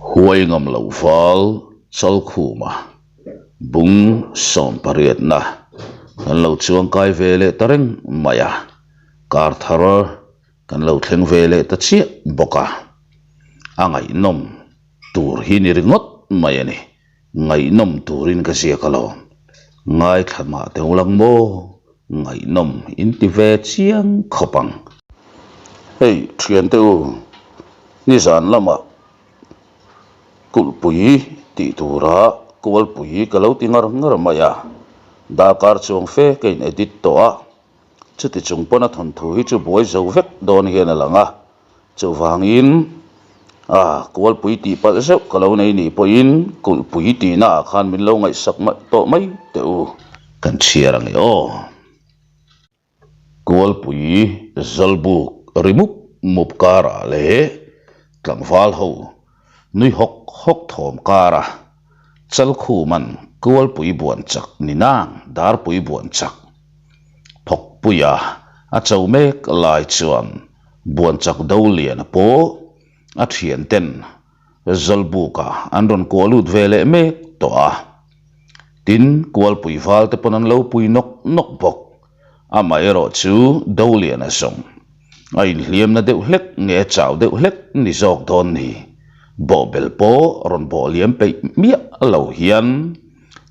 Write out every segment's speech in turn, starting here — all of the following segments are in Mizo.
Huai ngam lo val Chalkhuma bung sawmpariatna kan lo chuangkai ve leh ta reng mai a, kar thar kan lo thleng ve leh ta chiah bawk a, a ngaihnawm tur hi ni ringawt mai a ni. Ngaihnawm turin ka ziak alawm. Ngaithla mah teh ulang maw? Ngaihnawm in ti ve chiang khawp ang. Hei thiante u, nizan lamah kulhpui tih tura kualpui ka lo ti ngar ngar mai a, darkar chuang fe ka in edit tawh a, chuti chung pawn a thawnthu hi chu buai zo vek dawn hian a lang a. Chuvangin, a, kualpui tih palh zeuh ka lo nei nih pawhin kulhpui tihna ah khan min lo ngaihsak tawh mai teh u. Kan chhiar ang e aw. Kualpui zawlbuk ri mup mup karah leh tlangval ho nui hawk hawk thawm kara Chalkhuman kualpui buan chak ni nang darpui buan chak phawkpuia a cho mek lai chuan Buanchak Doliana pawh a thian ten Zawlbuka an rawn kuah lut ve leh mek tawh a. Tin, Kualpui val te pawn an lo pui nawk nawk bawk. Amaherawh chu Doliana zawng a inhliamna deuh hlek nge chau deuh hlek ni zawk dawn ni. Bawhbel pawh rawn bawh liam peih miah lo hian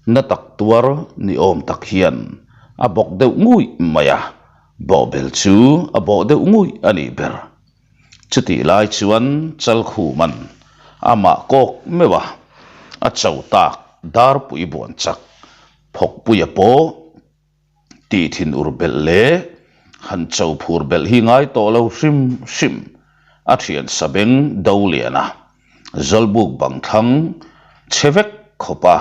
na tak tuar ni awm tak hian a bawk deuh ngui mai a. Bawhbel chu a bawh deuh ngui a nih ber. Chutih lai chuan Chalkhuman amah kawk meuh a, a cho tak darpui buan chak phawkpuia pawh tih thin ur belh leh han cho phur belh hi ngai tawh lo hrim hrim a thian sabeng do lian a, Zawlbuk bang thlang chhe vek khawp a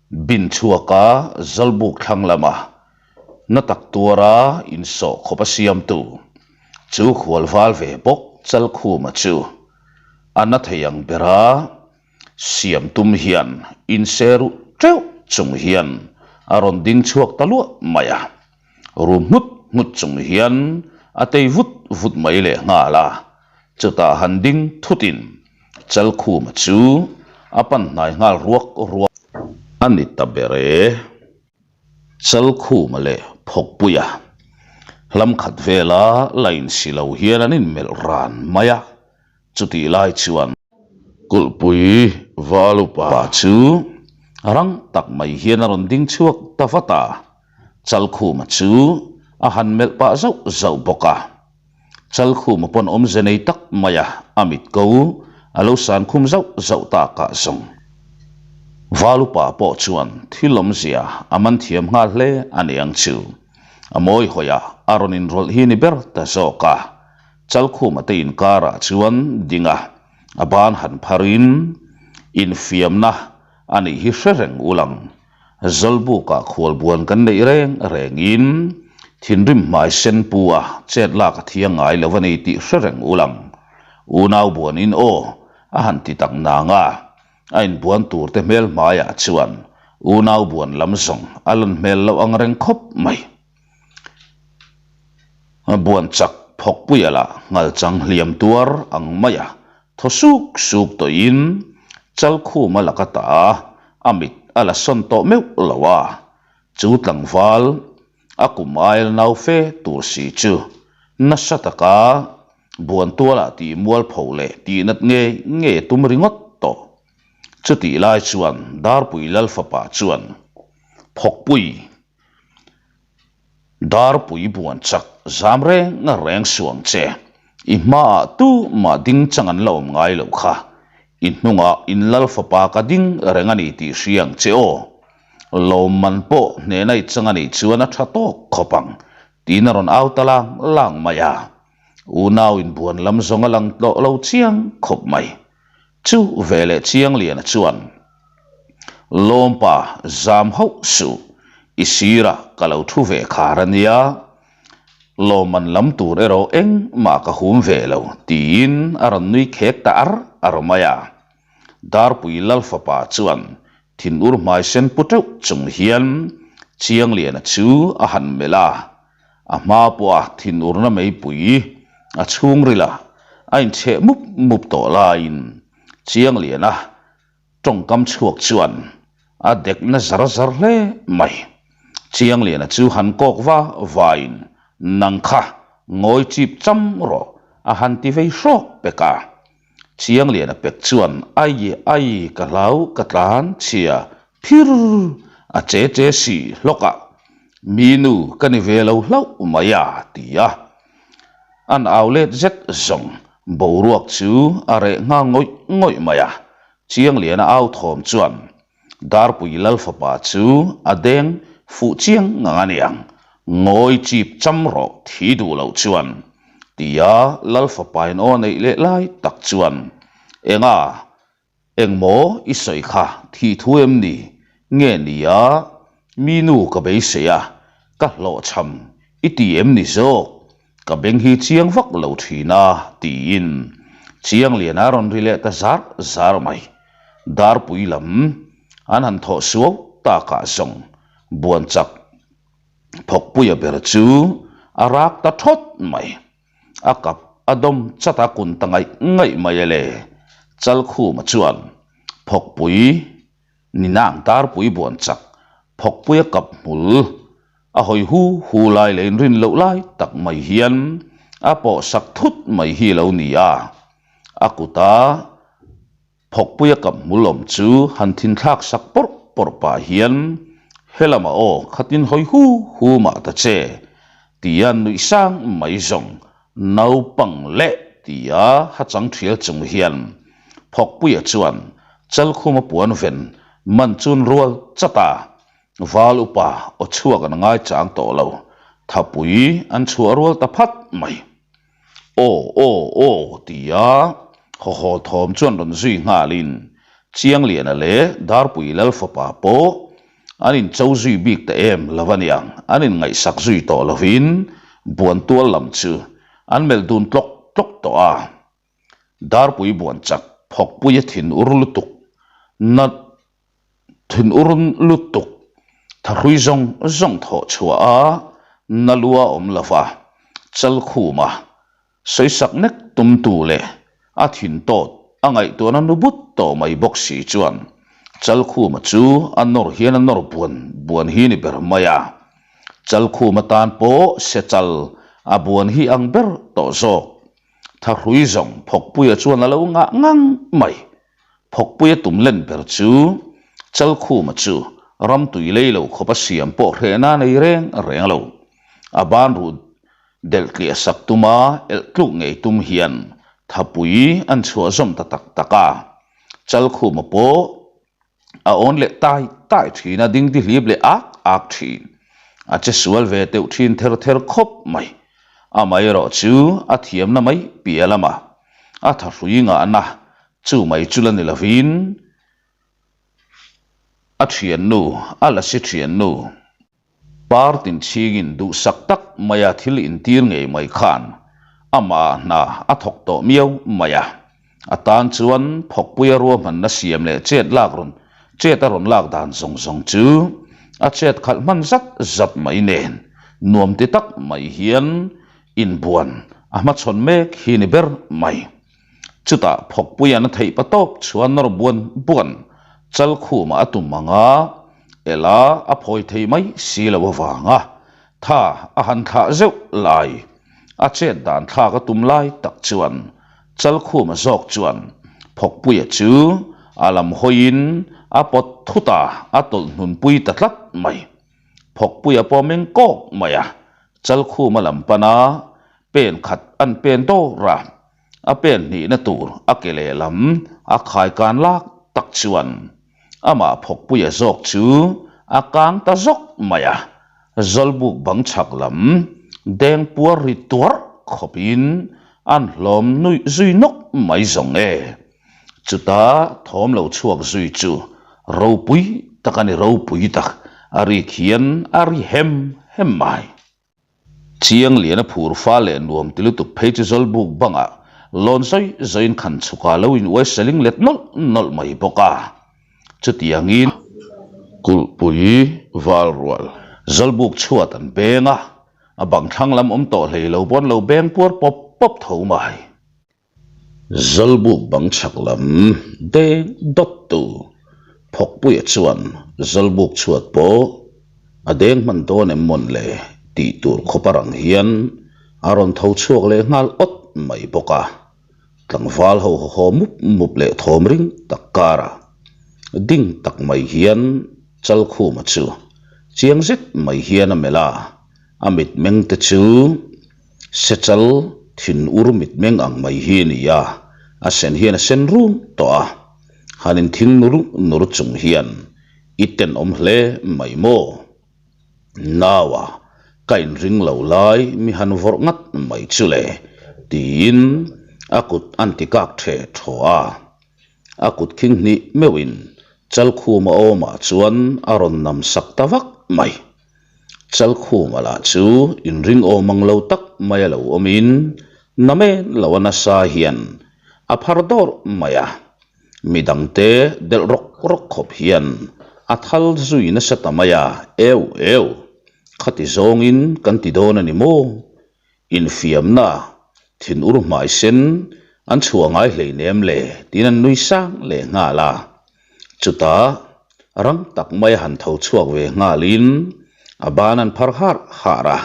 bin chhuak a Zawlbuk thlang lama Na tak tuara insawh khawp a siamtu chu khual val ve bawk Chalkhuma chu a na thei ang bera siam tum hian inse ruh teuh chung hian a rawn ding chhuak ta luah mai a, rum nghut nghut chung hian a tei vut vut mai leh nghal a, chutah han ding thutin Chalkhuma chu a pan hnai nghal ruak ruak a ni ta ber e. Chalkhuma leh Phawkpuia hlam khat vela la insi lo hian an inmelh ran mai a, chutih lai chuan Kulhpui Valupa chu rang tak mai hian a rawn ding chhuak ta vat a, Chalkhuma chu a han melh pah zauh zauh bawk a. Chalkhuma pawn awmze nei tak mai a, a mit ko a lo san khum zauh zauh tak ah zawng. Valupa pawh chuan thil awmzia a man thiam nghal hle a ni ang chu. A mawi hawi a, a rawn inrawlh hi ni ber ta zawk a. Chalkhuma te inkarah chuan ding a, a ban han pharin infiamna a nih hi hre reng ulang. Zawlbukah khualbuan kan neih reng rengin thinrim hmai sen pu a chet lak a thiang ngai lo a ni tih hre reng ulang. Unau buanin aw a han ti tak nang a, a inbuan tur te hmel hmaiah chuan unau buan lam zawng a lan hmel loh ang reng khawp mai. Buan chak phawkpuia lah ngalchang hliam tuar ang mai a Thaw suk suk tawhin Chalkhuma laka ta a mit a la sawn tawh meuh lo a, chu tlangval a kum ail nau fe tur si chu nasa taka Buantualah tih mualpho leh tihnat ngei ngei a tum ringawt tawh. Chutih lai chuan Darpui Lalfapa chuan Phawkpui Darpui buan chak zam reng reng suang che, i hmaah tu mah ding chang an la awm ngai loh kha, i hnungah in lal fapa ka ding reng a ni tih hria ang che aw. Lawmman pawh hnehna i chang a nih chuan a tha tawk khawp ang, tiin a rawn au ta lang lang mai a. Unau inbuan lam zawng a lang tawh lo chiang khawp mai. Chu veleh Chiangliana chuan, Lawmpa zam hauh suh, i sirah ka lo thu ve khar a nia, lawmman lam tur erawh engmah ka hum ve lo, tiin a rawn nui khek ta ar ar mai a. Darpui Lalfapa chuan thinur hmaisen pu teuh chung hian Chiangliana chu a han melh a, A hma pawha thinurna meipui a chhungril a, a inchheh mup mup tawh laiin. Chiangliana tawngkam chhuak chuan a dek na zar zar hle mai. Chiangliana chu han kawk va vain nang kha ngawi chip cham rawh a han ti vei hrawk pek a. Chiangliana pek chuan ai ai ka hlau ka tlan chhia phir a che che si hlawk a, mi nu ka ni ve lo hlauh mai a ti a. An au let zet zawng boruak chu a reh nghal ngawih ngawih mai a, Chiangliana au thawm chuan Darpui Lal fapa chu a deng fuh chiang ngang a niang, ngawi chip cham rawh thi duh loh chuan tia Lal fapain aw neih leh lai tak chuan Enga Engmaw i sawi kha thih thu em ni? Nge nia mi nu ka beisei a, ka hlawhchham i ti em ni zawk? Ka beng hi chiang vak lo thin a tiin Chianglian a rawn ri leh ta zar zar mai. Darpui lam an han thawh suau takah zawng buanchak thawkpuia ber chu a rak ta thawt mai. A kap a dawm chat a kun ta ngaih ngaih mai a le. Chalkhuma chuan phawkpui ninang tarpui buan chak phawkpui a kap hmul a hawi hu hu lai leh inrin loh lai tak mai hian a pawh sak thut mai hi lo ni a. A kuta Phawkpuia kap hmul awm chu han thin thlak sak pawrh pawrh pah hian helamah aw khatin hawi hu hu mah ta che tia nuih sang mai zawng naupang leh tia ha chang thial chung hian Phawkpuia chuan Chalkhuma puan ven man chun rual chat a, Val upa aw chhuak an ngai chang tawh lo, Thapui an chhuah rual ta phat mai. Aw aw aw tia hawhaw thawm chuan rawn zui nghalin Chiangliana leh Darpui Lal fapa pawh an incho zui bik ta em lo a niang, an inngaihsak zui tawh lovin Buantual lam chu an melh dun tlawk tlawk tawh a. Darpui buan chak phawkpui a thin ur lutuk na thin ur lutuk thahrui zawng zawng thawh chhuah a na lua awm lo va, chalkhum a sawisak nek tumtu leh a thin tawt a ngaihtuahna nu but tawh mai bawk si chuan chalkhuma chu a nawr hian a nawr buan buan hi ni ber mai a, chalkhum atan pawh sechal a buan hi ang ber tawh zawk. Thahrui zawng Phawkpuia chuan a lo ngah ngang mai. Phawkpuia tum len ber chu Chalkhuma chu ramtui lei lo khawp a siam pawh hrehna nei reng reng lo. A ban ruh delh tliah sak tuma elh tluk ngei tum hian Thapui an chhuah zawm ta tak tak a. Chalkhuma pawh A awn leh tai tai thin a, ding ti hlip leh ak ak thin. A che sual ve teuh thin ther ther khawp mai. Amaherawh chu a thiamna mai piah lamah a thahrui ngahna chu mai chu la ni lovin a thiannu, a lasi thiannu, Par tinchhingin duhsak tak maia thil intir ngei mai khan amah hna a thawk tawh miau mai a. A tan chuan phawkpuia ruahmanna siam leh chet lak rawn chet a rawn lak dan zawng zawng chu a chet khalh hman zat zat mai nen nuam ti tak mai hian inbuan a hmachhawn mek hi ni ber mai. Chutah phawkpuian a theih pa tawp chuan nawr buan buan chal khumah a tum ang a, Ela a phawi thei mai si lo avanga tha a han thlah zeuh lai, a chet dan thlak a tum lai tak chuan chal khuma zawk chuan phawkpuia chu a lam hawiin a pawt thut a, a tawlh hnunpui ta tlat mai. Phawkpuia pawh meng kawk mai a, chal khuma lam pana pen khat an pen dawr a, a pen hnihna tur a ke lehlam a khaikan lak tak chuan amah phawkpuia zawk chu a kang ta zawk mai a, Zawlbuk bang chhak lam deng puar ri tuarh khawpin an hlawm nuih zui nawk mai zawng e. Chuta thawm lo chhuak zui chu ropui tak a ni ropui tak, a rik hian a ri hem hem mai. Chiang lian a phur fa leh nuam ti lutuk phei chu Zawlbuk bangah lawn zawi zawiin khan chhukah lo in uai saling let nawlh nawlh mai bawk a. Chutiangin kulhpui val rual Zawlbuk chhuat an beng a, a bang thlang lam awm tawh hlei lo pawn lo beng puar pawp pawp tho mai. Zawlbuk bang chhak lam deng dawttu Phawkpuia chuan Zawlbuk chhuat pawh a deng hman dawn em mawn le tih tur khawp a rang hian a rawn tho chhuak leh nghal awt mai bawk a. Tlangval ho haw mup mup leh thawm ring tak karah ding tak mai hian Chalkhuma chu chiang zet mai hian a melh a, a mitmeng te chu Sechal thinur mitmeng ang mai hi a ni a, a sen hian a sen rum tawh a, han inthing nur nur chung hian i tenawm hle mai maw? Naua ka inring lo lai mi han vawrh ngat mai chu le tiin a kut an ti kak the thaw a. A kut khing hnih meuhin Chalkhuma awmah chuan a rawn nam sak ta vak mai. Chalkhuma lah chu inring awm ang lo tak mai a lo awmin namen lo a nasa hian a phar dawrh mai a. Midangte delh rawk rawk khawp hian a thal zui nasa ta mai a, Eu eu, khati zawngin kan ti dawn a ni maw? Infiamna, thinur hmai sen an chhuah ngai hleinem le tiin an nui sang leh nghal a. Chutah rang tak mai a han tho chhuak ve nghalin a ban an phar harh harh a,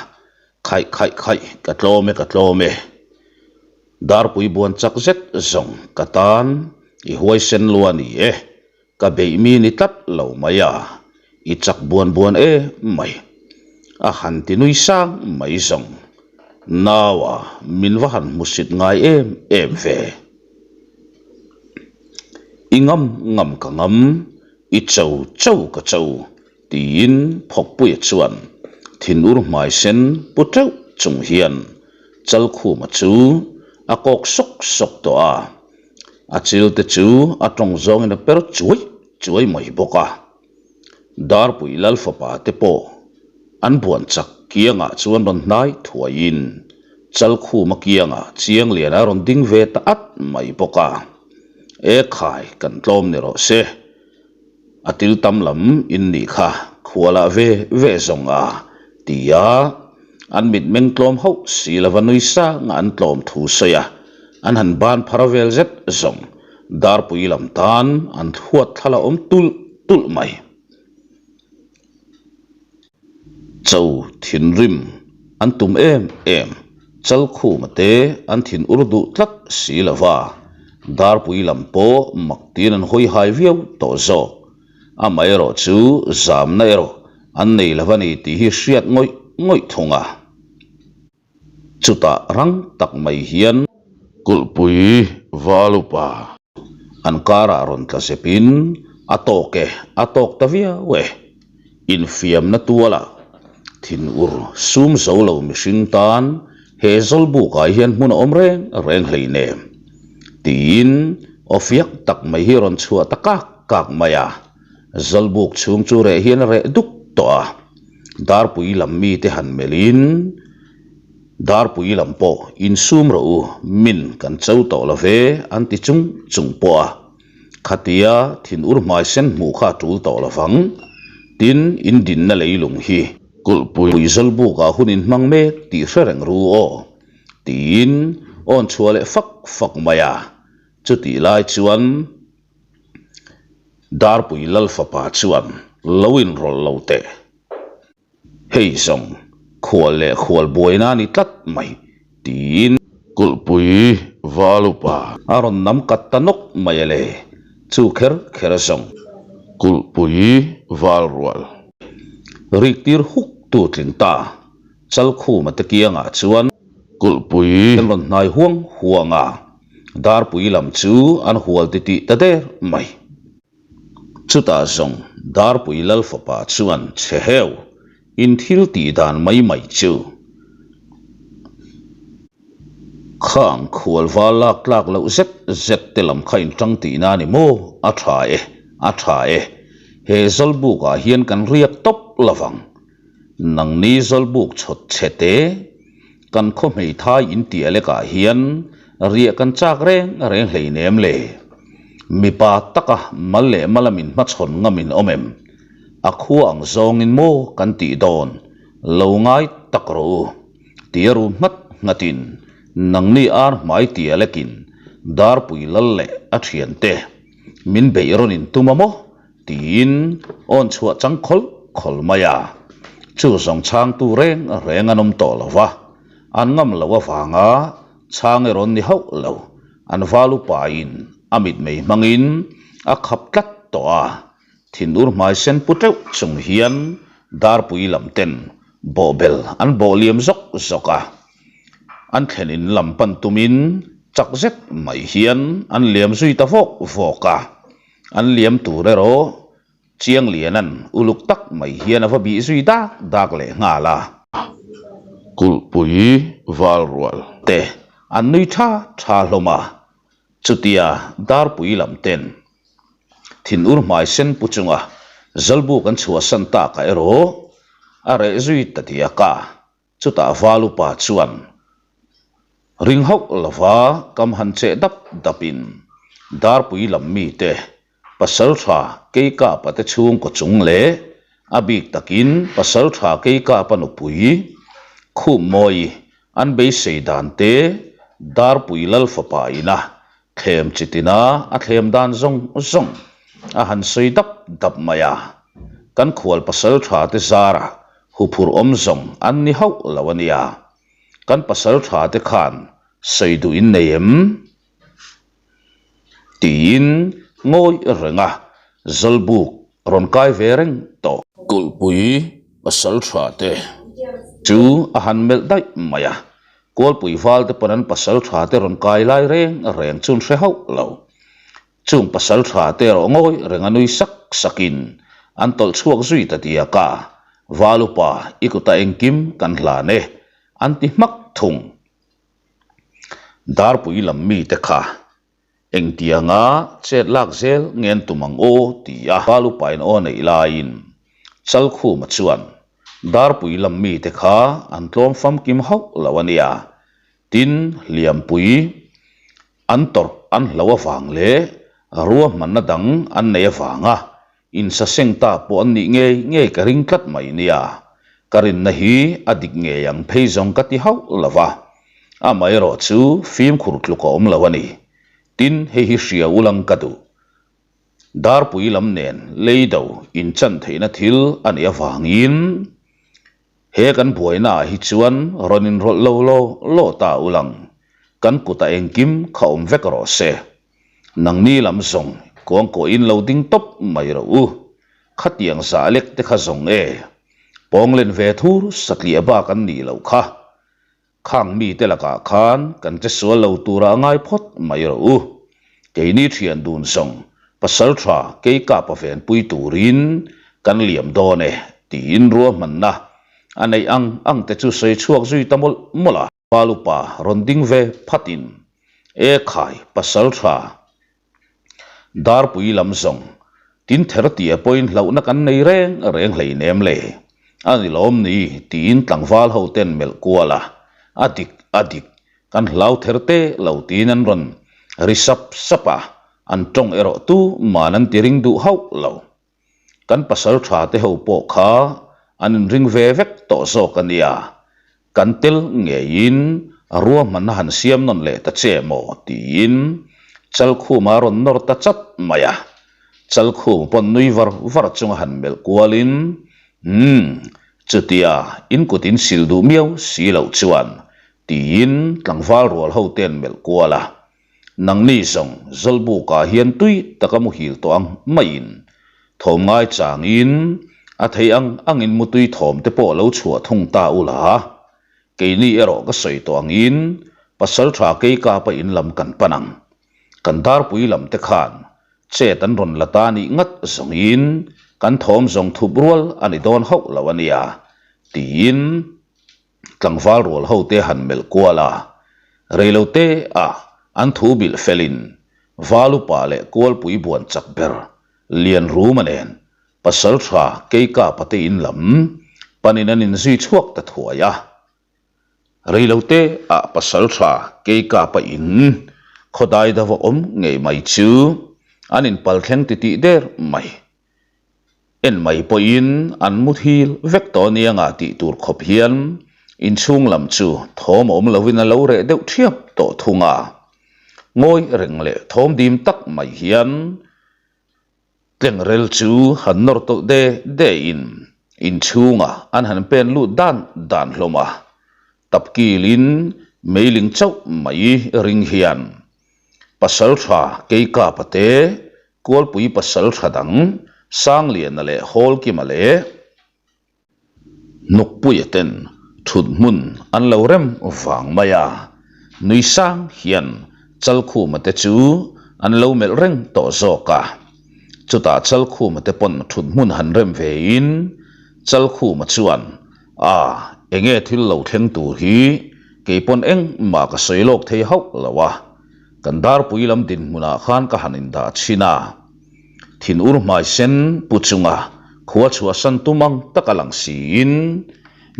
Khaih khaih khaih, ka tlawm e ka tlawm e. Darpui buan chak zet zawng ka tan i huaisen lua ni e, ka beih mi ni tlat lo mai a, i chak buan buan e mai. A han ti nui sang mai zawng. Naua min va han hmusit ngai em em ve. I ngam ngam ka ngam, i cho cho ka cho. Tiin Phawkpuia chuan thinur hmai sen pu teuh chung hian Chalkhuma chu a kawk sawk sawk tawh a, a chil te chu a tawng zawngin a per chuai chuai mai bawk a. Darpui Lal fapa te pawh an buan chak kiangah chuan rawn hnai thuaiin Chalkhuma kiangah Chiangliana a rawn ding ve ta at mai bawk a, E khai kan tlawm ni rawh se. A til tam lam in nih kha khualah ve ve zawng a, ti a, an mitmeng tlawm hauh si lova nui sanga an tlawm thu sawi a, an han ban phar vel zet zawng Darpui lam tan an thluat thla la awm tulh tulh mai. Cho thinrim an tum em em, Chalkhuma te an thin ur duh tlat si lo va, Darpui lam pawh mak tiin an hawi hai viau tawh zawk. Amaherawh chu zamna erawh an nei lo a ni tih hi hriat ngawih ngawih thung a. Chutah rang tak mai hian. Kulhpui val upa. An karah rawn tla zepin a tawk e, a tawk ta viau e. Infiamna tualah thinur sum zo lo mihring tan he zawlbukah hian hmun a awm reng reng hleinem tiin aw fiak tak mai hi rawn chhuah ta kak kak mai a. Zawlbuk chhung chu reh hian a reh duk tawh a. Darpui lam mite han melhin, Darpui lam pawh insum rawh u, min kan cho tawh lo ve an ti chung chung pawh a. Khatia thinur hmai sen hmuh kha a tul tawh lo vang. Tin, in dinna leilung hi. Kulhpui zawlbukah hun inhmang mek tih hre reng ru aw, tiin awn chhuah leh fak fak mai a. Chutih lai chuan. Darpui Lal fapa chuan lo inrawlh lo teh. Hei zawng khual leh khual buaina a ni tlat mai tiin. Kulhpui val upa a rawn nam kat ta nawk mai a le, chu kher kher zawng. Kulhpui val rual rik tir huk tu tling ta Chalkhuma te kiangah chuan. Kulhpui an rawn hnai huang huang a. Darpui lam chu an hual titih ta der mai. Chutah zawng Darpui Lal fapa chuan chhe heu in thil tih dan mai mai chu khang khual val lak tlak loh zet zet te lam kha in tang tihna a ni maw? A tha e, a tha e. He Zawlbuk ah hian kan riak tawp lovang. Nangni Zawlbuk chhawt chhe te. Kan khaw hmeithai in tih alekah hian riah kan chak reng reng hleinem le. Mipa taka mal leh mala min hmachhawn ngam in awm em? A khua ang zawngin maw kan tih dawn lo ngai tak rawh u. Tia ru nghat nghatin nangni ar hmai tih alekin. Darpui lal leh a thiante min beih rawn in tum a maw? tiin awn chhuah chang khawl khawl mai a. Chu zawng chhangtu reng reng an awm tawh lo va, an ngam loh avanga chhang erawh an ni hauh lo. An val upain a mitmei hmangin a khap tlat tawh a. Thinur hmai sen pu teuh chung hian Darpui lam ten bawhbel an bawh liam zawk zawk a. An thlen in lam pan tumin chak zet mai hian an liam zui ta vawk vawk a. An liam tur erawh Chiangliana'n uluk tak mai hian a va bih zui dak dak leh nghal a. Kulhpui val rual te an nui tha tha hlawm a, chutia Darpui lam ten thinur hmai sen pu chunga Zalbuk an chhuahsan takah erawh a reh zui ta diak a. Chutah val upa chuan ring hauh lova kam han cheh dap dapin Darpui lam mite Pasaltha Keikapa te chhungkaw chung leh a bik takin Pasaltha Keikapa nupui Khummawi an beisei dan te Darpui Lal fapa ina thlem chitina a thlem dan zawng zawng a han sawi dap dap mai a. Kan khual pasaltha te zarah huphurh awm zawng an ni hauh lo a nia. Kan pasaltha te khan sawi duh in nei em? Tiin ngawi reng a, Zawlbuk rawn kai ve reng tawh. Kulhpui pasaltha te chu a han melh daih mai a, Kualpui val te pawn an pasaltha te rawn kai lai reng reng chu an hre hauh lo. Chung pasaltha te erawh ngawi reng a nui sak sakin an tawlh chhuak zui ta diak a, Val upa i kutah engkim kan hlan e, an ti hmak thung. Darpui lam mite kha engtianga chet lak zel nge an tum ang aw ti a Val upain aw neih laiin Chalkhuma chuan Darpui lam mite kha an tlawm famkim hauh lo a nia, tin hliampui an tawrh an hlo avang leh ruahmanna dang an nei avanga Insaseng ta pawh an nih ngei ngei ka ring tlat mai nia. Ka rinna hi a dik ngei ang phei zawng ka ti hauh lo va. Amaherawh chu fimkhur tluk a awm lo a ni. Tin, hei hi hria ulang ka duh. Darpui lam nen leido inchan theihna thil a nih avangin he kan buaina ah hi chuan rawn inrawlh lo law law ta ulang. Kan kutah engkim kha awm vek rawh se. Nangni lam zawng kuangkuahin lo ding tawp mai rawh u. Khatiang zah lek te kha zawng e. Pawnglen ve thur satliah bak an nih loh kha. Khang mite lakah khan kan che sual lo turah ngai phawt mai rawh u. Keini thian dun zawng pasal tha kei kapa venpui turin kan liam dawn e tiin ruahmanna a neih ang ang te chu sawi chhuak zui ta mawlh mawlh a. Palupa rawn ding ve phatin, E khai, pasal tha, Darpui lam zawng, tin ther tia pawhin hlauhna kan nei reng reng hleinem le, a ni lawm ni tiin tlangval ho ten melh kual a, a dik, a dik, kan hlau ther te lo tiin an rawn ri sap sap a, an tawng erawh tu man an ti ring duh hauh lo. Kan pasal tha te ho pawh kha an inring ve vek tawh zawk a nia, kan tel ngeiin ruahmanna han siam nawn leh ta che maw tiin Chalkhuma a rawn nawr ta chat mai a. Chalkhum pawn nui var var chunga han melh kualin, Umm, chutia in kut in sil duh miau si loh chuan tiin tlangval rual ho te an melh kual a. Nangni zawng Zawlbukah hian tui taka muhil tawh ang maiin thawm ngai changin a theih ang angin mutui thawm te pawh lo chhuah thung ta ula. Keini erawh ka sawi tawh angin Pasaltha Keikapa in lam kan pan ang. Kan darpui lam te khan chet an rawn la ta nih ngat zawngin kan thawm zawng thup rual a ni dawn hauh lo a nia tiin Tlangval rual ho te han melh kual a, reilote ah an thu bilh felin Val upa leh Kualpui buan chak ber Lianruma nen Pasaltha Keikapa te in lam panin an inzui chhuak ta thuai a. Reilote ah Pasaltha Keikapa in khawdai dava awm ngei mai chu an inpalthleng titih der mai. En mai pawhin an muthil vek tawh nia ngah tih tur khawp hian inchhung lam chu thawm awm lovin a lo reh deuh thiap tawh thung a. Ngawi reng leh thawm dim tak mai hian tlengrel chu han nawr tawlh de de in inchhungah an han pen lut dan dan hlawm a. Tapkilin meiling chauh mai ring hian Pasaltha Keikapa te, Kualpui Pasaltha dang Sangliana leh Hawlkima leh Hnukpuia ten thut hmun an lo rem vang mai a, nui sang hian Chalkhuma te chu an lo melh reng tawh zawk a. Chutah Chalkhuma te pawn thut hmun han rem ve in Chalkhuma chuan A, enge thil lo thleng tur hi kei pawn engmah ka sawi lawk thei hauh lo a, kan darpui lam dinhmunah khan ka han indah chhin a. Thin ur hmai sen pu chunga khua chhuahsan tum ang tak a lang siin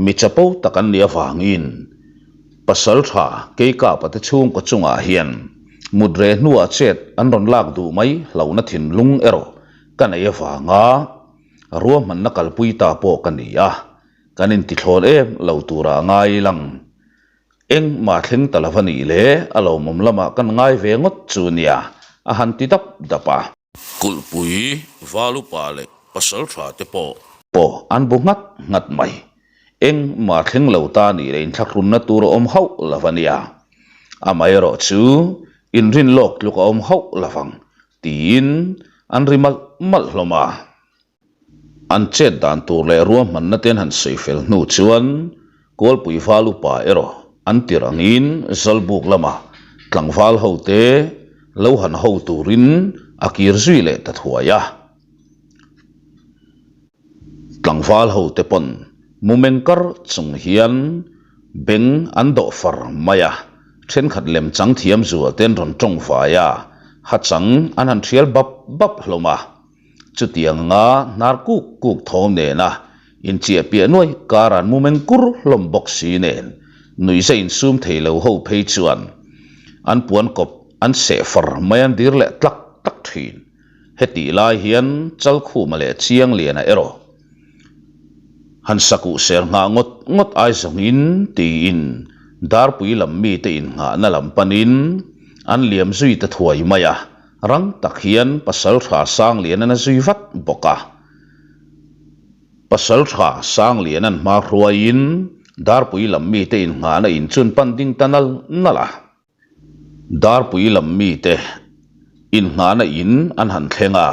mi chapo tak an nih avangin pasal tha Keikapa te chhungkaw chungah hian mut reh hnuah chet an rawn lak duh mai hlauhna thinlung erawh ka neih avanga ruahmanna kalpui ta pawh ka ni a, kan intithlawn em lo turah ngai lang. Engmah thleng ta lova nih le, a lawmawm lamah kan ngai ve ngawt chu nia, a han ti dap dap a. Kulhpui, Valupa leh Pasaltha te pawh. Pawh an bu nghat nghat mai. Engmah thleng lo ta nih leh inthlahrunna tur a awm hauh lova nia. Amaherawh chu inrin lawk tluk a awm hauh lovang tiin an ri malh malh hlawm a. An chet dan tur leh ruahmanna te an han sawi fel hnu chuan Kawlpui val upa erawh an tirh angin Zawlbuk lamah tlangval hote lo han ho turin a kir zui leh ta thuai a. Tlangval hote pawn mumeng kar chung hian beng an dawh far mai a, thenkhat lem chang thiam zual te an rawn tawng vai a, hachang an han thial bap bap hlawm a. Chutiang anga hnar kuk kuk thawm nena inchiah piah nuai kar an mu meng kur hlawm bawk si nen nuihza insum thei lo ho phei chuan an puan kawp an seh far mai an dir leh tlak tlak thin. Hetih lai hian Chalkhuma leh Chiangliana erawh han sakuh ser nghah ngawt ngawt ai zawngin tiin Darpui lam mite innghahna lam panin an liam zui ta thuai mai a. Rang tak hian Pasaltha Sanglianan a zui vat bawk a. Pasaltha Sanglianan hma hruaiin Darpui lam mite innghahna in chun pan ding ta nal nal a. Darpui lam mite innghahna in an han thleng a,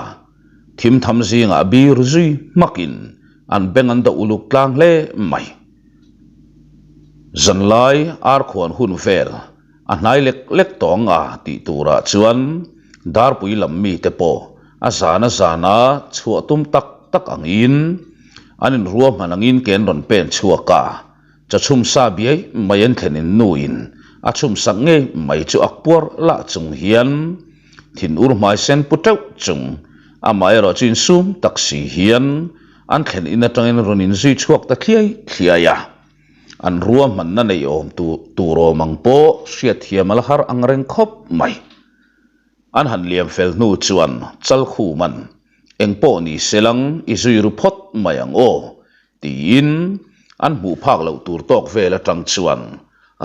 thim tham zingah bir zui hmakin an beng an dawh uluk tlang hle mai. Zanlai arkhuan hun vel A hnai lek lek tawh ang a tih turah chuan Darpui lam mite pawh a zan a zana chhuah tum tak tak angin an inruahman angin ke an rawn pen chhuak a, chawchhum sa biai mai an thlen in nuin a chhum sak ngei mai chu ak puar lah chung hian thin ur hmai sen pu teuh chung amaherawh chu insum tak si hian an thlen in atangin rawn inzui chhuak ta thliai thliai a. An ruahmanna neih awm tur awm ang pawh hriatthiam a la har ang reng khawp mai. An han liam fel hnu chuan Chalkhuman, Eng pawh ni se lang i zui ru phawt mai ang aw, tiin an hmuh phak loh tur tawk vel atang chuan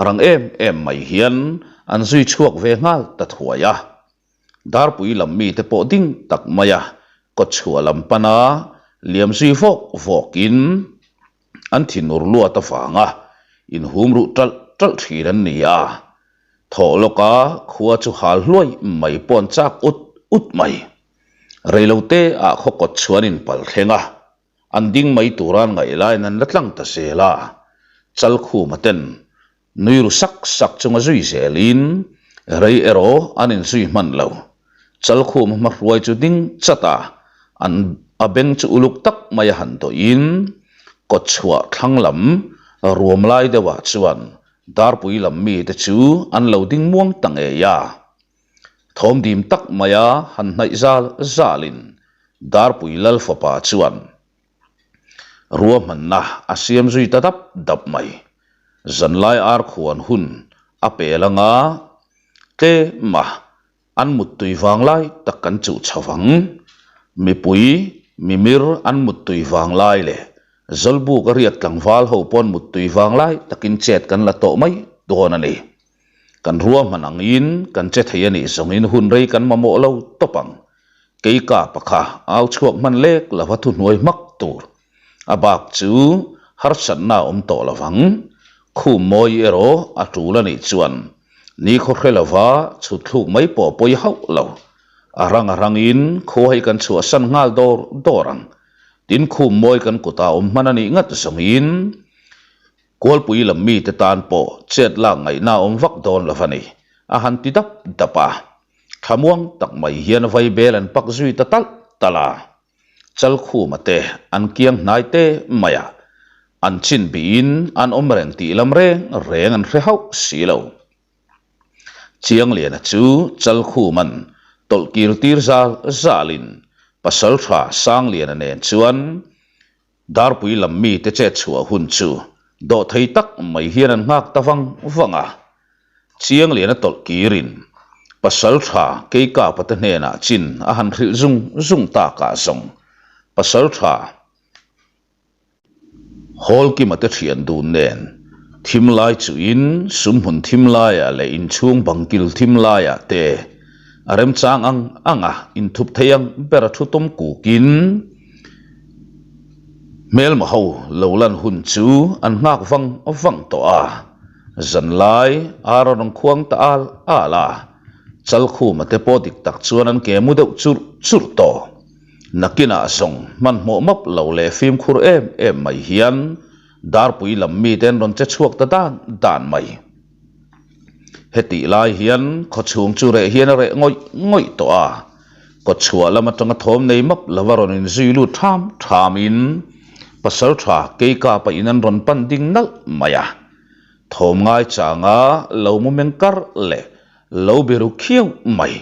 rang em em mai hian an zui chhuak ve nghal ta thuai a. Darpui lam mite pawh ding tak maia kawtchhuah lam pana liam zui vawk vawkin, An thinur luat avanga inhum ruh ṭalh ṭalh ṭhin an ni a, thawh lawka khua chu hal hluai mai pawh an chak ut ut mai. Reilote ah khaw kawt chuan in pal thleng a, an ding mai tura an ngaih laiin an la tlang ta zel a, Chalkhuma ten Nui ru sak sak chunga zui zelin rei erawh an inzui hman lo. Chalkhum hmahruai chu ding chat a, an a beng chu uluk tak mai a han dawhin kawtchhuah thlang lam ruam lai deuhah chuan Darpui lam mite chu an lo ding muang ta ngei a. Thawmdim tak maia han hnaih zal zalin Darpui Lal fapa chuan Ruahmanna a siam zui ta dap dap mai. Zanlai ar khuan hun a pel anga tlem a, an muttui vang lai tak kan chuh chho vang. Mipui, mimir an muttui vang lai leh Zawlbuk a riak tlangval ho pawn muttui vang lai takin chet kan la tawh mai dawn a ni. Kan ruahman angin kan che thei a nih zawngin hun rei kan mamawh lo tawp ang. Kei kapa kha au chhuak hman lek lova thuhnuai hmak tur. A bak chu harsatna a awm tawh lovang. Khum mawi erawh a tul a nih chuan nikhaw hre lova chhut thluk mai pawh pawi hauh lo. A rang a rangin khua hi kan chhuahsan nghal dawr dawr ang. Tin khum mawi kan kutah awm hman a nih ngat zawngin Kualpui lam mite tan pawh chet lak ngaihna a awm vak dawn lo a ni, a han ti dap dap a. Thlamuang tak mai hian vaibel an pak zui ta talh talh a. Chalkhuma te an kiang hnai te mai a, an chin bihin an awm reng tih lam reng reng an hre hauh si lo. Chiangliana chu Chalkhuma'n tawlh kir tir zal zalin Pasaltha Sangliana nen chuan Darpui lam mite chet chhuah hun chu dawhthei tak mai hian an nghak ta vang vang a. Chiangliana tawlh kirin Pasaltha Keikapa te hnenah chin a han hrilh zung zung takah zawng Pasaltha Hawlkima te thian dun nen thim lai chuhin sumhmun thim laiah leh inchhung bangkil thim laiah te a remchang ang ang a, inthup thei ang ber a thu tum kukin hmelma ho lo lan hun chu an nghak vang vang tawh a, zanlai ar a rawn khuang ta al al a, Chalkhuma te pawh dik tak chuan an ke mu deuh churh churh tawh. Nakinah zawng hmanhmawh map lo leh fimkhur em em mai hian Darpui lam mite an rawn che chhuak ta dan dan mai. Hetih lai hian khawchhung chu reh hian a reh ngawih ngawih tawh a, kawtchhuah lam atanga thawm nei map lova rawn inzui lut tham thamin Pasaltha Keikapa in an rawn pan ding nalh mai a. Thawm ngai changa lo mu meng kar leh lo biru khiau mai.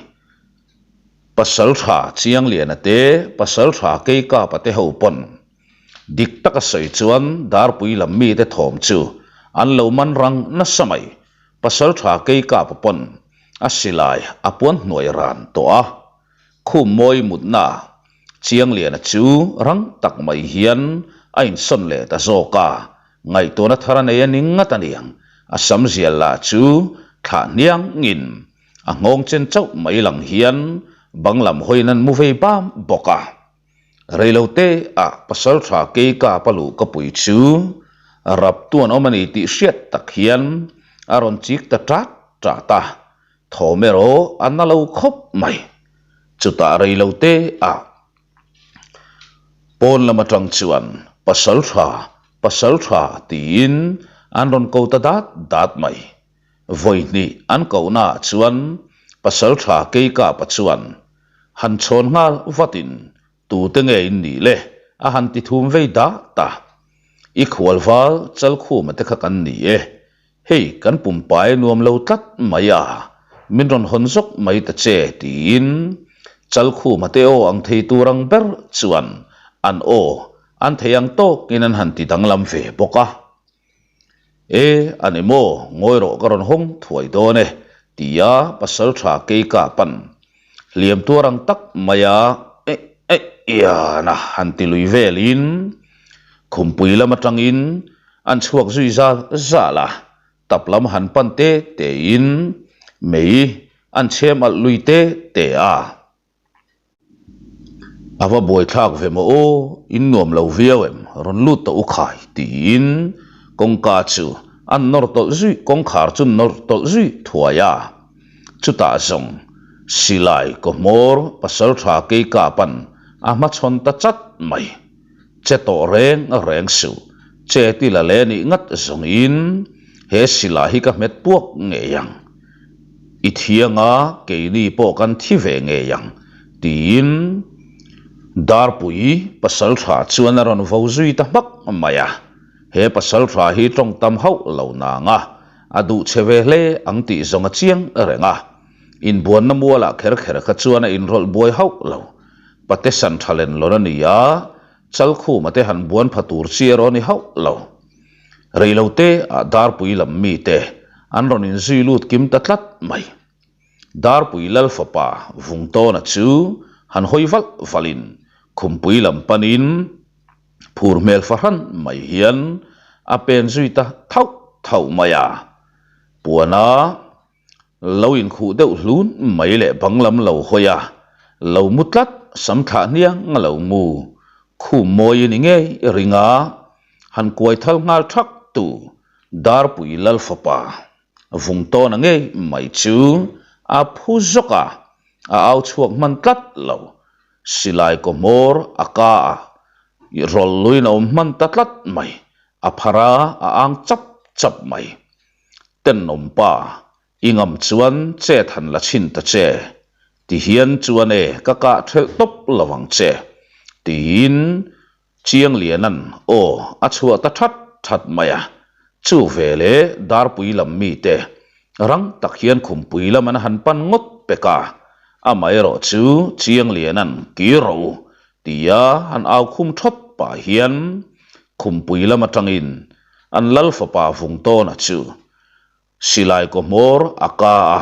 Pasaltha Chiangliana te, Pasaltha Keikapa te ho pawn Dik taka sawi chuan Darpui lam mite thawm chu an lo man rang nasa mai. Pasaltha Keikapa pawn a silai a puan hnuai ran tawh a. Khum mawi mutna Chiangliana chu rang tak mai hian a insawn leh ta zawk a, ngaihtuahna thar a nei a ni ngat a niang. A sam zial lah chu thlah hniangin a nghawng chen chauh mai lang hian bang lam hawiin an mu vei bam bawk a. Reilote ah Pasaltha Keikapa luh ka pui chu rap tu an awm a ni tih hriat tak hian a rawn chik ta ṭat ṭat a, thawm erawh a na lo khawp mai. Chutah reilote ah pawn lam atang chuan Pasaltha, Pasaltha tiin an rawn ko ta dat dat mai. Vawi hnih an kohna ah chuan Pasaltha Keikapa chuan han chhawn nghal vatin tute nge in nih le a han ti thum vei dah ta. I khual val Chalkhuma te kha kan ni e, hei kan pumpai nuam lo tlat mai a, min rawn hawn zawk mai ta che tiin Chalkhuma te aw ang thei tur ang ber chuan an aw an thei ang tawkin an han ti danglam ve bawk a. E, a ni maw, ngawi rawh ka rawn hawng thuai dawn e, tia Pasaltha Keika pan hliam tuar ang tak maia e e iana han ti lui velin khumpui lam atangin an chhuak zui zal zal a, tap lam han pan te tein mei an chhem alh lui te te a. A va buaithlak ve maw aw, in nuam lo viau em, rawn lut tawh u khai tiin kawngka chu an nawr tawlh zui, kawngkhar chu nawr tawlh zui thuai a. Chutah zawng silai kaw hmawr pasaltha Keikapa'n a hmachhawn ta chat mai. Che tawh reng reng suh, che ti la le nih ngat zawngin he silai hi ka hmet puak ngei ang. I thiang a, keini pawh kan thi ve ngei ang, tiin Darpui pasaltha chuan a rawn vo zui ta hmak mai a. He pasaltha hi tawng tam hauh lo nang a, a duh che ve hle ang tih zawng a chiang reng a. Inbuanna mualah kher kher kha chuan a inrawlh buai hauh lo. Pate san tha len lawn a ni a, Chalkhuma te han buan pha tur chi erawh a ni hauh lo. Reilote ah Darpui lam mite an rawn inzui lut kim ta tlat mai. Darpui lal fapa Vungtawna chu han hawi valh valhin khumpui lam panin phur hmel fahran mai hian a pen zui ta thauh thauh mai a. Puana. Lo inkhuh deuh hlun mai leh bang lam lo hawi a, lo mu tlat sam thlah hniang a lo mu. Khum mawi a ni ngei ring a, han kuai thal nghal thak tu Darpui Lal fapa vung tawn a ngei mai chu a phu zawk a, a au chhuak hman tlat lo. Silai kaw hmawr a ka a, rawlh luin a awm hman ta tlat mai, a phar a, a ang chap chap mai. Tenawm pa, i ngam chuan chet han la chhin ta che, ti hian chuan e ka kah thelh tawp lo ang che, tiin Chiangliana'n aw a chhuah ta that that mai a. Chu veleh Darpui lam mite rang tak hian khumpui lam an han pan ngawt pek a, amaherawh chu Chiangliana'n kir rawh u tia han au khum thawt pah hian khumpui lam atangin An lal fapa Vungtawna chu silai kaw hmawr a ka a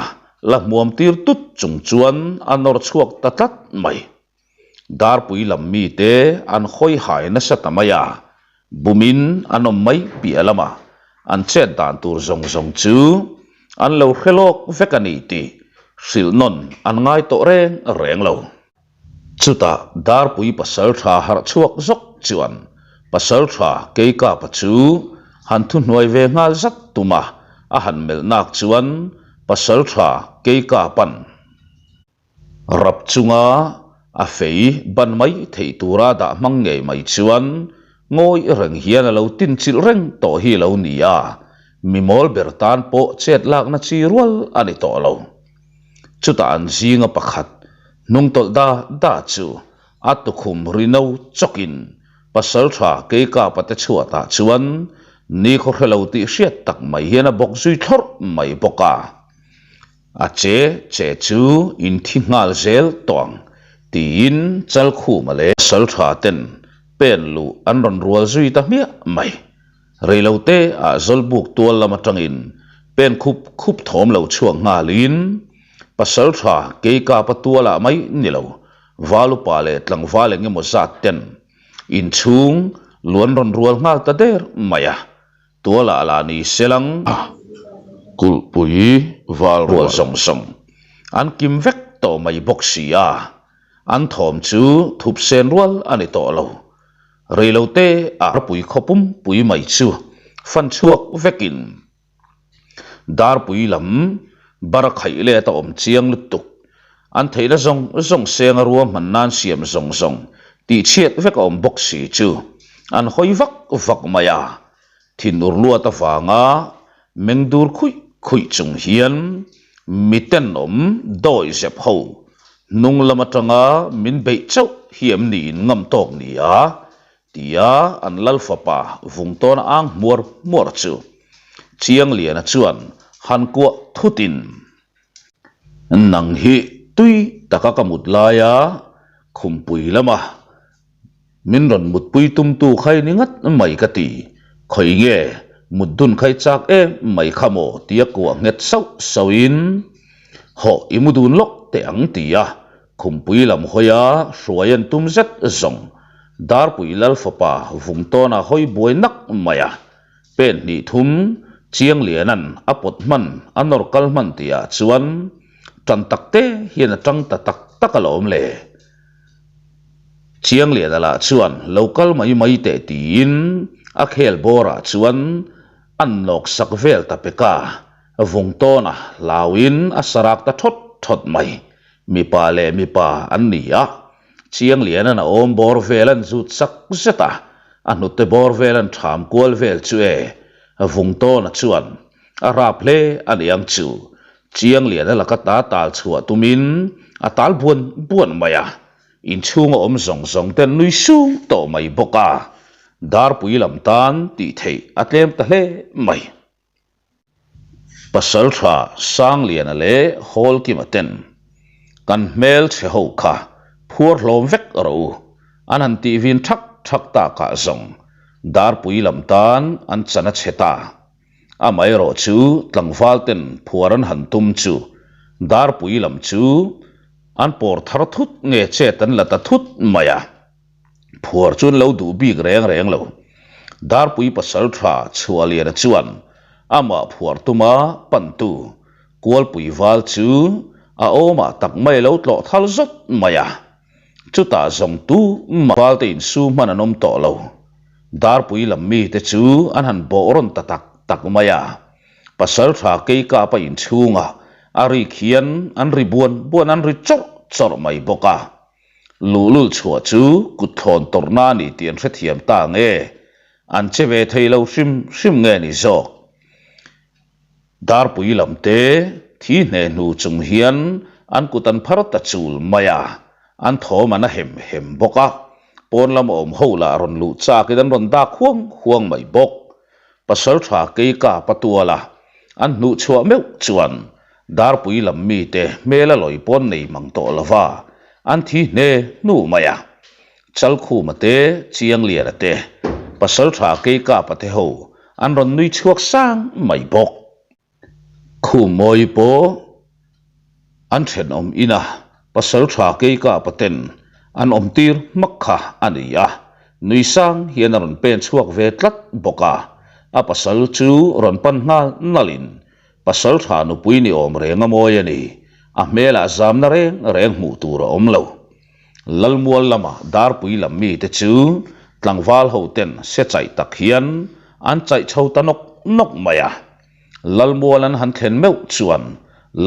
la hmuam tir tut chung chuan a nawr chhuak ta tlat mai. Darpui lam mite an hawi hai nasa ta mai a, bumin an awm mai piah lama an chet dan tur zawng zawng chu an lo hre lawk vek a ni tih hrilh nawn an ngai tawh reng reng lo. Chutah Darpui pasaltha harh chhuak zawk chuan pasaltha Keikapa chu han thuhnuai ve nghal zat tum a, a han melh nak chuan pasaltha Keikapa'n rap chunga a fei ban mai theih tura dah hmang ngei mai chuan ngawi reng hian a lo tinchilh reng tawh hi lo ni a, mi mawl ber tan pawh chet lakna chi rual a ni tawh lo. Chutah an zinga pakhat hnung tawlh da da chu a tukhum rino chawkin pasaltha Keikapa te chhuatah chuan nikhaw hre lo tih hriat tak mai hian a bawk zui thlawrh mai bawk a. A che che chu in thi nghal zel tawh ang tiin Chalkhuma leh pasaltha ten pen luh an rawn rual zui ta hmiah mai. Reilote ah Zawlbuk tual lam atangin pen khup khup thawm lo chhuak nghalin Pasaltha Keikapa tualah mai ni lo, Valupa leh tlangval eng emaw zat ten inchhung luan rawn rual nghal ta der mai a, tualah lah ni selang kulhpui val rual zawng zawng an kim vek tawh mai bawk si a, an thawm chu thup sen rual a ni tawh lo. Reilote ah Darpui khaw pumpui mai chu fan chhuak vekin Darpui lam bar khaih let a awm chiang lutuk. An theihna zawng zawng senga ruahman nan siam zawng zawng tihchhiat vek a awm bawk si chu an hawi vak vak mai a. Thinur luat avanga meng dur khuih khuih chung hian mitenawm dawi zep ho hnung lam atanga min beih chauh hi em niin ngam tawk ni a? tia an lal fapa vung tawn ang hmuar hmuar chu Chiangliana chuan han kuah thutin, Nang hi tui taka ka mut laia khumpui lama Min rawn mutpui tumtu kha i ni ngat mai ka ti. Khawi nge mut dun kha i chak em mai kha maw tia kuah nghet sauh sauhin hawh i mu dun lawk teh ang ti a, khumpui lam hawia hruai an tum zet zawng. Darpui Lal fapa vung tawnah hawi buai nak mai a, pen hnih thum Chiangliana'n a pawt hman a nawr kal hman tihah chuan tan tak te hian a tang ta tak tak alawm le. Chiangliana lah chuan lo kal mai mai teh tiin a khel bawrah chuan an nawk sak vel ta pek a, vung tawna hlauin a sarak ta thawt thawt mai. Mipa leh mipa an ni a, Chiangliana'n a awm bawr vel an zut sak zet a, a hnute bawr vel an ṭham kual vel chu e, vung tawna chuan a rap hle a ni ang chu. Chiangliana laka ta tal chhuah tumin a tal buan buan mai a, inchhunga awm zawng zawng ten nui sung tawh mai bawk a, Darpui lam tan tih theih a tlem ta hle mai. Pasaltha Sangliana leh Hawlkima ten kan hmel chhe ho kha phuar hlawm vek rawh u, an han tih vin thak thak takah zawng Darpui lam tan an chan a chhe ta. Amaherawh chu tlangval ten phuar an han tum chu Darpui lam chu an pawr thar thut nge chet an la ta thut mai a, phuar chu an lo duh bik reng reng lo. Darpui pasal tha Chhuahliana chuan amah phuar tuma pantu. Kualpui val chu a awmah tak mai a lo tlawh thal zawt mai a. Chutah zawng tu mah valte insu hman an awm tawh lo. Darpui lam mite chu an han bawh rawn ta tak tak mai a. Pasaltha Keikapa inchhungah a rik hian an ri buan buan an ri chawrh chawrh mai bawk a. Luhlul chhuah chu kut thlawn tawrhna a ni tih an hrethiam ta nge? An che ve thei lo hrim hrim nge ni zawk? Darpui lam te thi hne hnu chung hian an kut an phar ta chul mai a, an thawm an a hem hem bawk a, pawn lam awm ho lah rawn luh chakin an rawn dak huang huang mai bawk. Pasaltha Keika Patuala an hnuh chhuah meuh chuan Darpui lam mite hmel a lawi pawn nei mang tawh lova an thi hne hnu mai a. Chalkhuma te, Chiangliana te, Pasaltha Keikapa te ho an rawn nui chhuak sang mai bawk. Khummawi pawh an thenawm ina Pasaltha Keikapa ten an awm tir hmak kha a ni a, nui sang hian a rawn pen chhuak ve tlat bawk a. A pasal chu rawn pan nghal nalhin Pasal tha nupui ni awm reng a mawi a ni. A hmelah zamna reng reng hmuh tur a awm lo. Lalmual lama Darpui lam mite chu tlangval ho ten se chaih tak hian an chaih chho ta nawk nawk mai a. Lalmual an han thlen meuh chuan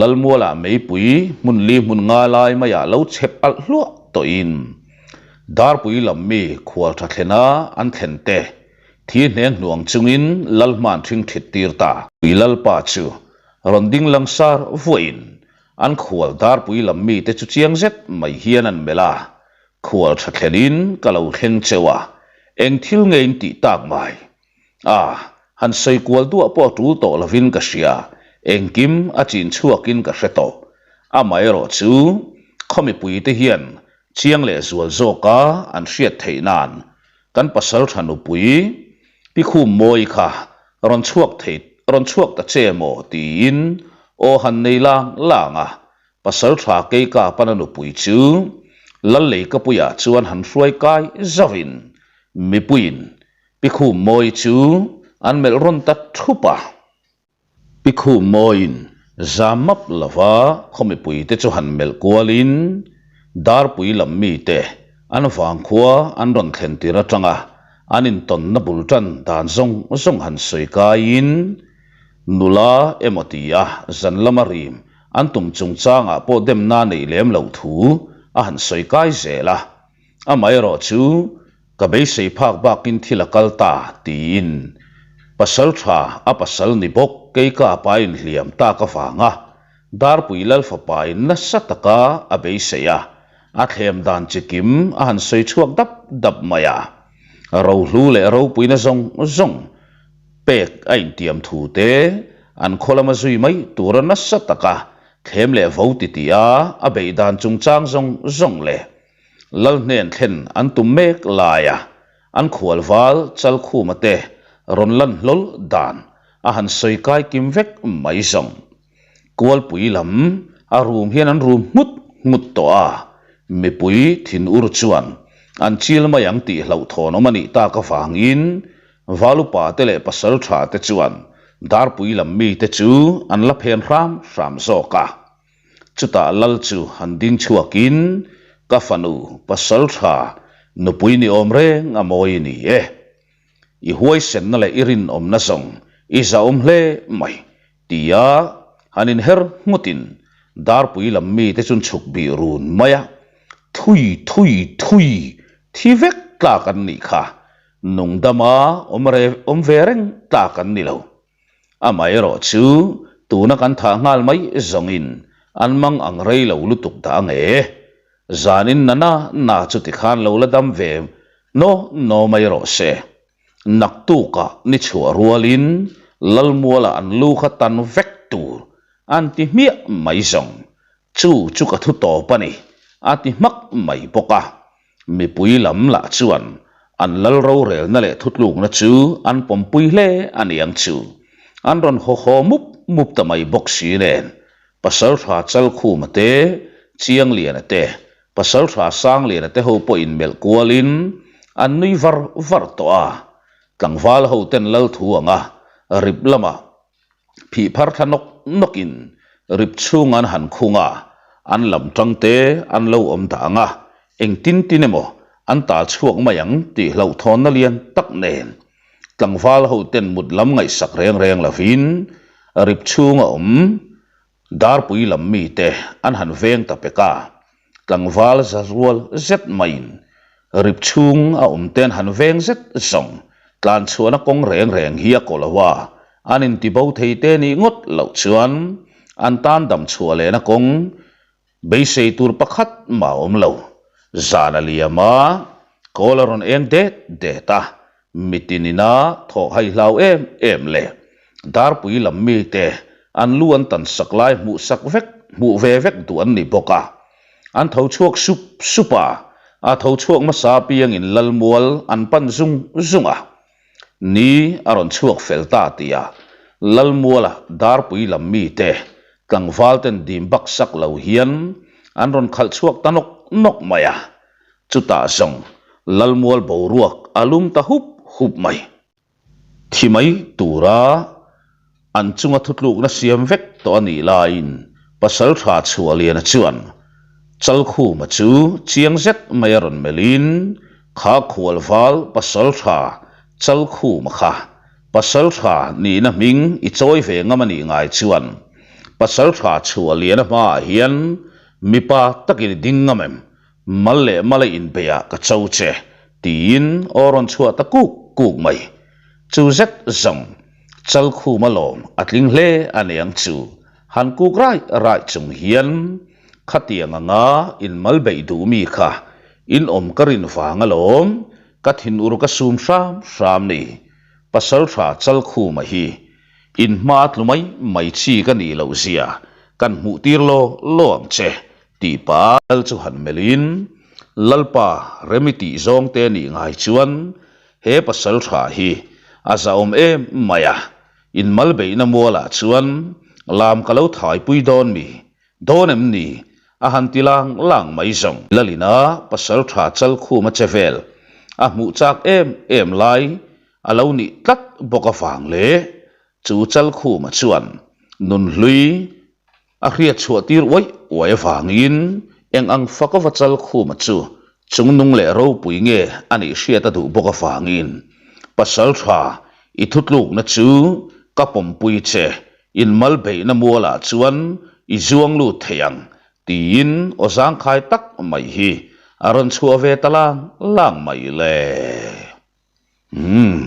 Lalmualah meipui hmun li hmun nga lai maiah lo chhep alh hluah tawhin Darpui lam mi khual tha thlena an thlen te Thi hneng hnuang chungin Lal hman ṭhing ṭhit tir ta. Pui Lalpa chu rawn ding langsar vuahin an khual darpui lam mite chu chiang zet mai hian an melh a, Khual ṭha thlenin ka lo thleng cheu a, eng thil nge in tih tak mai? A, han sawi kual duah pawh a ṭul tawh lovin ka hria, engkim a chin chhuakin ka hre tawh. Amaherawh chu khaw mipuite hian chiang leh zual zawka an hriat theih nan Kan pasal tha nupui Pi Khum Mawi kha rawn chhuak thei rawn chhuak ta che maw tiin aw han nei lang lang a, pasal tha Keika pana nupui chu Lalleikapuiah chuan han hruai kai zauhin mipuiin Pi Khum Mawi chu an melh rawn ta thup a. Pi Khum Mawiin zam map lova khaw mipuite chu han melh kualin Darpui lam mite an vangkhua an rawn thlen tir atanga an intawnna bul tan dan zawng zawng han sawi kaiin nula emaw tia zan lama rim an tum chungchangah pawh demna neih lem loh thu a han sawi kai zel a. Amaherawh chu ka beisei phak bakin thil a kal ta tiin pasal tha a pasal ni bawk kei ka pa inhliam tak avanga Darpui Lalfapa in nasa taka a beisei a, a thlem dan chi kim a han sawi chhuak dap dap mai a. Rohlu leh ropuina zawng zawng pek a intiam thu te an khaw lama zui mai tura nasa taka thlem leh vo titih a a beih dan chungchang zawng zawng leh Lal hnen thlen an tum mek laia an khual val Chalkhuma te rawn lan hlawl dan a han sawi kai kim vek mai zawng. Kualpui lam a rum hian an rum nghut nghut tawh a, mipui thinur chuan an chil mai ang tih hlauhthawn awm a nih tak avangin Valupa te leh Pasaltha te chuan Darpui lam mite chu an la phen hram hram zawk a. Chutah lal chu han ding chhuakin, Ka fanu, pasal tha, nupui ni awm reng a mawi ni e. I huaisenna leh i rinawmna zawng i zahawm hle mai, tia han inher nghutin Darpui lam mite chuan chhuk bih run mai a, Thui, thui, thui, thi vek tlak an nih kha, nungdama awm ve reng tlak an ni lo. Amaherawh chu tuna kan thah nghal mai zawngin an mang ang rei lo lutuk dah ang e. Zanin na na na chu tikhan lo la dam ve naw naw mai rawh se. Naktukah ni chhuah rualin Lalmualah an lu kha tan vek tur an ti hmiah mai zawng. Chu chu ka thu tawp a ni, a ti hmak mai bawk a. Mipui lam lah chuan an lal rorelna leh thutlukna chu an pawmpui hle a ni ang chu. An rawn haw haw mup mup ta mai bawk si nen, Pasaltha Chalkhuma te, Chiangliana te, Pasaltha Sangliana te ho pawh inmelh kualin an nui var var tawh a. Tlangval ho ten lal thu anga rip lamah phih phar thla nawk nawkin. Rip chhung an han khung a, an lam tang te an lo awm dah ang a, engtin tin emaw an tal chhuak mai ang tih hlauhthawnna lian tak nen tlangval ho ten mut lam ngaihsak reng reng lovin rip chhunga awm Darpui lam mite an han veng ta pek a, tlangval za rual zet maiin rip chhung a awm te an han veng zet zawng tlan chhuahna kawng reng reng hi a kaw lo a, an intibo thei te nih ngawt loh chuan an tan dam chhuah lehna kawng Beisei tur pakhat mah a awm lo. Zan a liam a, kawl a rawn eng det det a, mitin ina thawh hai hlau em em leh Darpui lam mite an lu an tan sak lai hmuh sak vek hmuh ve vek duh an ni bawk a. An tho chhuak sup sup a, a tho chhuak hmasa apiangin Lalmual an pan zung zung a. Ni a rawn chhuak fel ta tih a, Lalmuala Darpui lam mite tlangval ten dim bak sak lo hian an rawn khalh chhuak ta nawk nawk mai a. Chutah zawng Lalmual boruak a lum ta hup hup mai. Thi mai tura an chunga thutlukna siam vek tawh a nih laiin Pasaltha Chhuahliana chuan Chalkhuma chu chiang zet mai a rawn melhin, Kha khualval Pasaltha Chalkhuma kha Pasaltha nihna hming i chawi ve ngam a nih ngai chuan Pasaltha Chhuahliana hmaah hian mipa takin i ding ngam em? Mal leh mal a inbeiah ka cho che, tiin aw rawn chhuah ta kuk kuk mai. Chu zet zawng Chalkhum alawm a tling hle a niang chu, han kuk raih raih chung hian khatiang anga inmal beih duh mi kha in awm ka rin vang alawm, ka thinur ka sum hram hram ni. Pasaltha Chalkhuma hi in hma tlu mai mai chi ka nih loh zia kan hmuh tir law law ang che Tih pa lal chu han melhin, Lalpa rem i tih zawng te nih ngai chuan he pasal tha hi a zahawm em mai a, in mal beihna mualah chuan lam ka lo thaipui dawn mi, dawn em ni? a han ti lang lang mai zawng. Lalina pasal tha Chalkhum a che vel a hmuh chak em em lai a lo nih tlat bawk avang leh chu Chalkhuma chuan nunhlui A hriat chhuah tir uaih uaih avangin eng ang fak a va chal khuma chu chungnung leh ropui nge a nih hriat a duh bawk avangin pasal tha i thutlukna chu ka pawmpui che, inmal beihna mualah chuan i zuang lut thei ang tiin aw zangkhai tak mai hi a rawn chhuah ve ta lang lang mai le. Umm,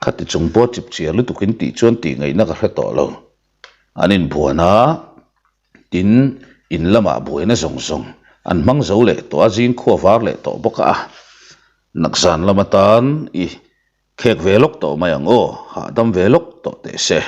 khati chung pawh chipchiar lutukin tih chuan tih ngaihna ka hre tawh lo. An inbuan a, tin in lamah buaina zawng zawng an hmang zo leh tawh a, zing khua var leh tawh bawk a. Nakzan lam atan i khek ve lawk tawh mai ang aw, hahdam ve lawk tawh teh se.